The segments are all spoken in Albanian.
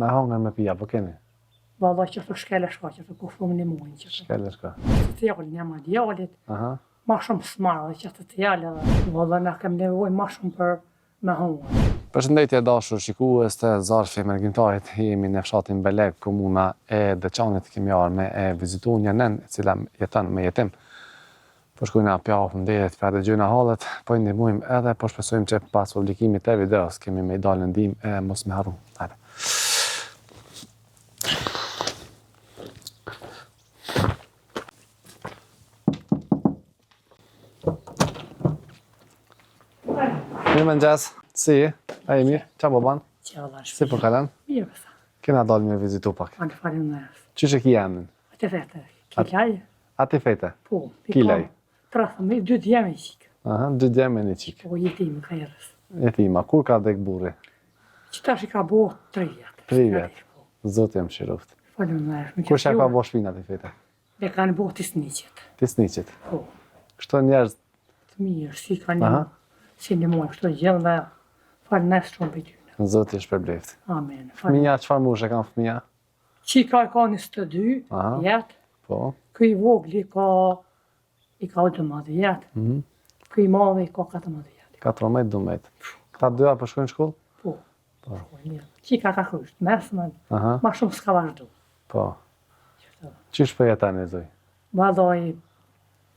Me hangër me pi, apo keni? Valla qashtu shkel e shko, qashtu ku shumë një mujnë qashtu. Shkel e shko. Social një ma djalit, Aha. ma shumë s'marr dhe qashtu social edhe. Valla na kem nevojë ma shumë për me hangër. Përshëndetje dashur shikues të Zarfi i Mërgimtarit, jemi në fshatin Beleg, komuna e Deçanit, kemi ardhur me e vizitu një nënë e cila jeton me jetim. Po shkojna pja afrojmë derit, pja dëgjojna hallet, po i ndihmojmë edhe po shpresojmë që pas publikimit të videos kemi me i dalë në ndihmë e mos me harru. Hajde. Mirëmëngjes, si je? A je mirë? Qa po ban? Si po kalon? Mirë, pësa. Kena dalë me vizitu pak. Anë faleminderit. Qysh e ki emnin? Atifete. Kilaj? Atifete? Po. Kilaj? Tre fëmijë, dy djem e çikë. Aha, dy djem e një çikë. Po, jetim, ka erës. Jetima, kur ka dek burri? Që tash i ka bo tre vjet. Tre vjet. Po. Zoti e mëshiroftë. Faleminderit. Kush e ka bo shpinë Atifete? E kanë bo Tisniqit. Tisniqit? Po. Kështu njerëz? Të mirë, si kanë një, si një muaj, kështu gjithë dhe faleminderit shumë për tyne. Zoti e shpërbleftë. Amin. Fëmija, çfarë moshe kanë fëmija? Çika e ka 22 vjet. Po. Ky i vogli ka i ka 12 vjet. Mhm. Ky i madhi i ka 14 vjet. 14, 12. Këta dyja po shkojnë në shkollë? Po. Po. Shkojnë. Çika ka kry të mesmen. Aha. Ma shumë s'ka vazhdu. Po. Qysh po jeton zonjë? Vallai,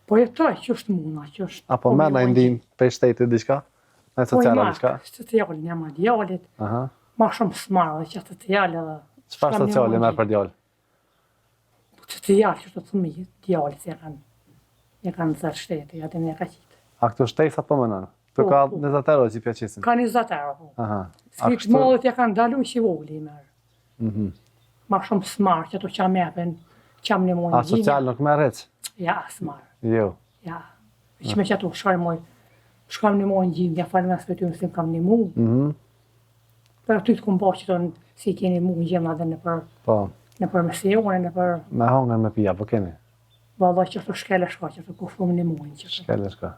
po jetoj qysh muna, qysh... A po merr naj ndihmë prej shtetit diçka? Naj po sociale diçka? Po social një ma djalit, Aha. ma shumë s'marr dhe që social edhe... Çfarë sociale merr për djalë? Po social që të fëmijët, djalit se kanë, ja kanë zërë shteti, atë ne ka qitë. A këto shtesat po menon? Këto po, ka po. 20 euro që pja qesin? Ka 20 euro, po. Aha. A kështu... Madhët ja kanë ndalu që i vogli i merr. Mhm. Ma shumë s'marr, që ato që më jepen, që më ndihmojnë. A social nuk merr hiç? Ja, s'marr. Jo. Ja. Që me që ato shkoj moj, shkoj më ndihmojnë gjindja, faleminderit për ty, se më kam ndihmu. Mhm. Për aty të kom pa që tonë, si keni mu në gjemna dhe nëpër, po. nëpër misione, nëpër... Me hangër me pi, apo keni? Valla që të shkel e shko, që të ku shumë ndihmojnë. Që shkel e shko.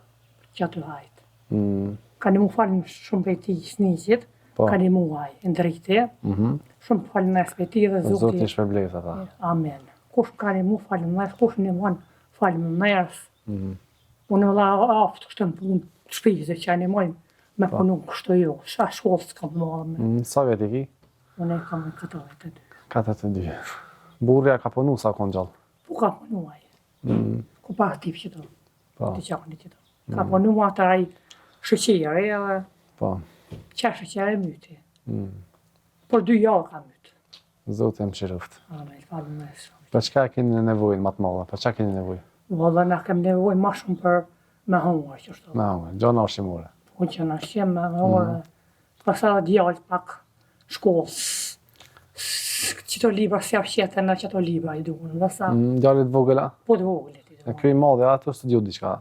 Që aty hajt. Mm. Ka ndihmu falë shumë prej tij Isniqit, po. ka ndihmu ai, Ndriti, mm -hmm. shumë faleminderit prej tij dhe Zoti. Zoti shpërbleftë ata. Amen. Kush ka ndihmu faleminderit, kush ndihmon faleminderit. Mm -hmm. Unë valla aftë kështu në punë të shtëpisë që ndihmojnë me po. punu kështu jo, sa shkollë s'kam marrë me. Mm, sa vjet i ki? Unë e kam 42. 42. Burri a ka punu sa konë gjallë? Po ka punu ai. Mm. Ku pa tip që do. Po. Të qakni që do. Ka mm. punu atë ai sheqeri edhe. Po. Qa sheqeri e myti. Mm. Por dy javë ka mytë. Zoti e mëshiroftë. Amen, faleminderit shumë. Për çka keni nevojë më të madhe? Për çka keni nevojë? Valla na kem nevojë më shumë për me hangër qashtu. Me hangër, gjana ushqimore. Po gjana ushqim me hangër. Mm. Pastaj edhe djalë pak shkollë. Qito libra si qetën në qito libra i duhen, dhe sa... Mm, djalit vogël a? Po të vogëlit i duhen. E ky i madhi ato studiu diçka?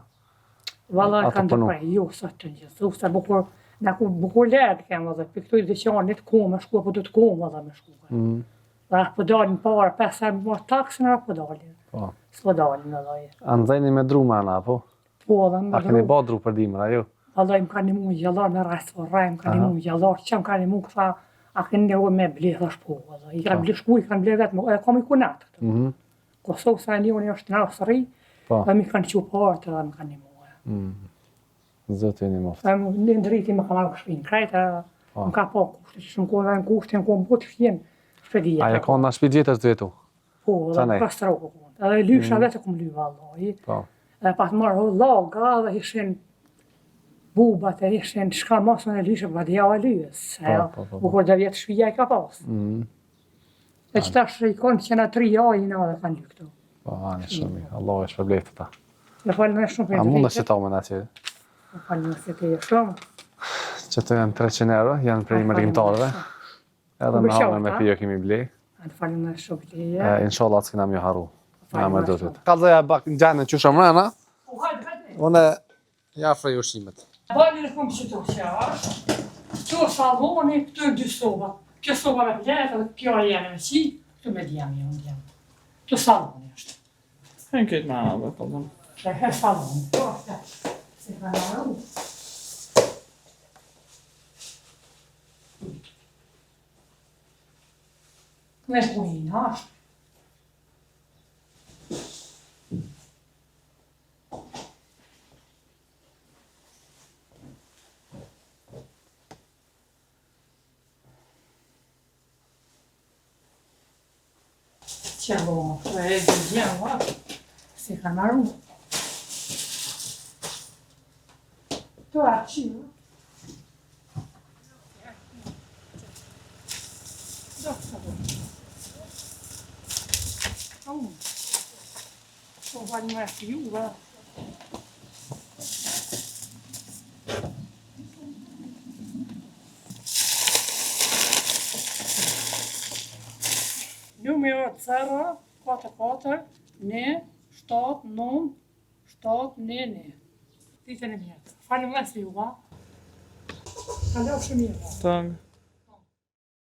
Valla e kanë të prej, jo, sot të gjithë, se bukur, na ku bukur larg kem edhe, për këtu i Deçanit ku me shku, po do të ku edhe me shku. Mm. Dhe po dalin para, pesë herë më taksën, po dalin. Po. S'po dalin edhe. A nxeni me dru mrena, apo? Po, edhe me A keni ba dru për dimër, a jo? Valla më kanë ndihmu gjallor me rreth, po rraj, më kanë ndihmu gjallor, që më kanë ndihmu këta, a keni nevojë me ble, thash po, edhe. I kanë Po. ble shku, i kanë ble vetë, e kam i kunat këtu. Mm -hmm. Kosovë sa e njoni është në Austri, Po. dhe mi kanë qu parët edhe më kanë ndihmu. Mm. Zoti ju ndihmoftë. Dhe më në ndriti më ka marrë shpinë krejt, edhe Po. më ka pa kushte, që shumë kohë dhe në kushte, në kohë më po të shpinë, shpëdia. A e ka në shtëpi vjetër të jetu? Po, edhe nej? në Kastrok u konë. Edhe lysha Mm. vetë e kum ly vallahi. Po. Edhe pas marrë llaga dhe ishin bubat e ishin shka mos në lyshe, po djava lyës. Se Po, po, po, po. bukur dhe vjetë shpia i ka pas. Mm. E që tash i konë që në tri jajë në dhe kanë ly këtu. Po, ani shumë mirë. Allahu e shpërbleftë ata. Dhe falë shumë për A mund të qëto me na që Falë në se të je shumë. që të janë 300 euro, janë prej mërgimtarëve. Edhe me hangër me pi kemi ble. Atë falë në shumë të je. E, inshallah s'kena me ju harru. Në emër të Zotit. Kallzoja pak gjendjen qysh mrena. Po hajde, hajde. Unë ja afroj ushqimet. Bani në fund që të që është. Këtu salloni, këtu në dy soba. Kjo soba me pletë dhe kjo e jene me qi, këtu me djem, jo me djem. Këtu salloni është. Në këtë me dhe, po dhëmë. Dhe he salloni, këtu është. Se ka naru. Dhe kujina është. Qelo, e gjema, si ka maru. To arqiva. Do, sa do. Au. Po valim me juve. Numri është 0, 4, 4, 1, 7, 9, 7, 1, 1. Ditën e mirë. Falem dhe si juve. Kalofshi mirë. Tang.